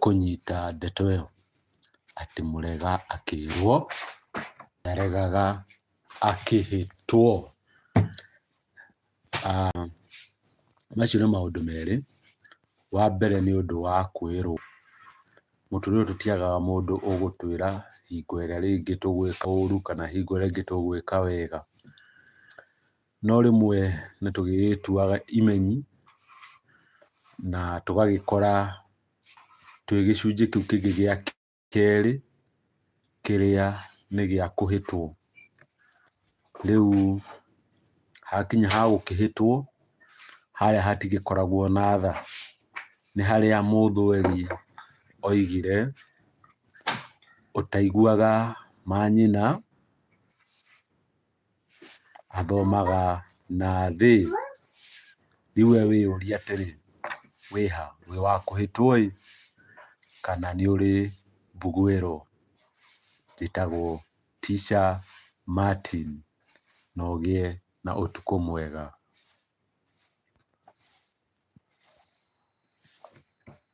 Kũnyita ndeto ĩyo atĩ mũrega akĩrwo ndaregaga akĩhĩtwo. Macio nĩ maũndũ merĩ, wa mbere nĩ ũndũ wa kwĩrwo, mũtũrĩre ũyũ tũtiagaga mũndũ ũgũtwĩra hingo ĩrĩa rĩngĩ tũgwĩka ũru kana hingo ĩrĩa ĩngĩ tũgwĩka wega. No rĩmwe nĩ tũgĩtuaga imenyi na tũgagĩkora twĩ gĩcunjĩ kĩu kĩngĩ gĩa kerĩ kĩrĩa nĩ gĩa kũhĩtwo. Rĩu hakinya ha gũkĩhĩtwo, harĩa hatigĩkoragwo na tha. Nĩ harĩa mũthweri oigire, ũtaiguaga ma nyina athomaga na thĩ. Rĩu we wĩyũrie atĩrĩ, wĩha? Wĩ wa kũhĩtwo ĩ kana nĩ ũrĩ mbuguĩro? Njĩtagwo Teacher Martin, na ũgĩe na ũtukũ mwega.